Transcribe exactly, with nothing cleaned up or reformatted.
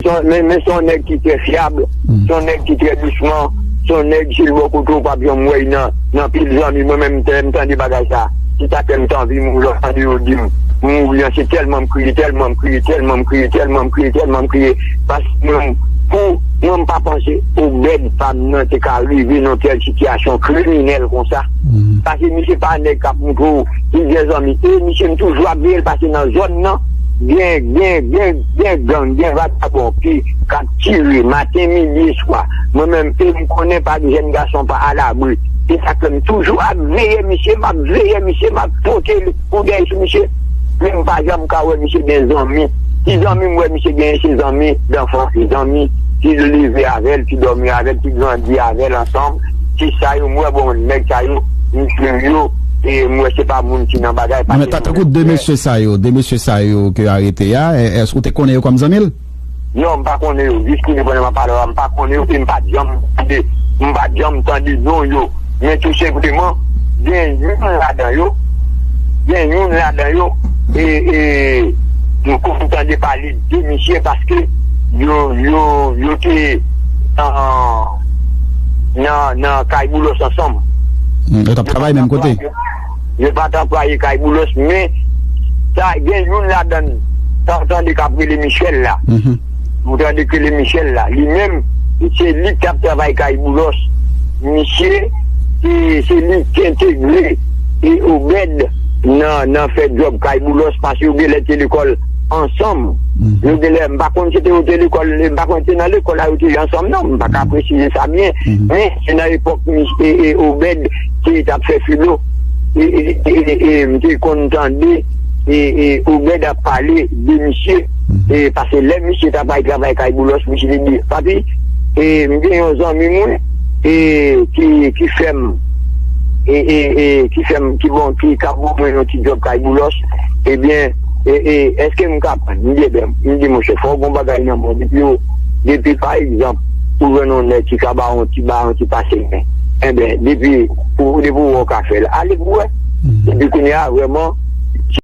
Se yon- men, men se yon nèg ki trè fyab, se yon nèg ki trè dousman, se yon nèg si l bò kote w, w p ap janm wè l nan, nan pil zanmi. Mwen menm, m te- m tande bagay sa, si ta fè m t anvi mouri, lè w tande yo di m mouri an, se tèlman m kriye, tèlman m kriye, tèlman m kriye, tèlman m kriye, tèlman m kriye. Paske mwen, pou mwen, m pa panse Obed pa m nan te ka rive nan tèl sitiyasyon kriminèl konsa. Paske misye pa nèg k ap montre w plizyè zanmi. E misye, m toujou ap veye l, paske nan zòn nan, gen, gen, gen, gen gang, gen vagabon ki, k ap tire maten, midi e swa. Mwen menm, e m konnen pa gen jèn gason pa alabri. Se sa k fè m toujou ap veye misye, m ap veye misye, m ap pote l kou dèyè sou misye. Men m pa janm ka wè misye gen zanmi. Ti zanmi m wè misye genyen, se zanmi danfans, se zanmi ki leve avè l, ki dòmi avè l, ki grandi avè l ansanm, ki sa yo, m wè, bon, nèg sa yo, m swiv yo, e m wè se pa moun ki nan bagay. Non, men ta- tankou de mesye sa yo, de mesye sa yo ke arete a, e- èske ou te konnen yo kòm zanmi l? Non, m pa konnen yo. Jis kounye a, pandan m ap pale a, m pa konnen yo, e m pa t janm tande, m pa t janm tande non yo. Men tou senpleman, gen youn ladan yo, gen youn ladan yo, e, e, m konn tande pale de misye paske yo, yo, yo te nan, nan, nan kay Boulos ansanm. Mm, yo t ap travay menm kote? Yo pa t anplwaye kay Boulos, men sa, gen youn ladan, sa w tande k ap rele Michel la. Ou tande ke le Michel la, li menm, se li k t ap travay kay Boulos. Misye, se, se li ki entegre e Obed nan, nan fè djòb kay Boulos, paske yo genlè te lekòl ansanm. Yo genlè, m pa konn si te yo te lekòl, m pa konn si te nan lekòl la yo te ye ansanm, non, m pa ka presize sa byen. Men se nan epòk e, e Obed ki t ap fè filo. E, e, e, e, e, m te konn tande e, e, Obed ap pale de misye, e, paske lè misye t ap bay travay kay Boulos, misye te di, "Papi, e, m gen yon zanmi mwen, e, ki, ki fè m, e, e, e, ki fè m, ki bon, ki ka ban mwen yon ti djòb kay Boulos, ebyen, e, e, èske m ka pran?" M di, "Ebyen," m di, "monchè, fò w gen yon bagay nan men w, depi w, depi, pa egzanp, ou jwenn yon nèg ki ka ba w yon ti, ba w yon ti pase men, enben, depi, pou, depi w wè w ka fè l, ale pou w wè." Epi kounye a, vrèman,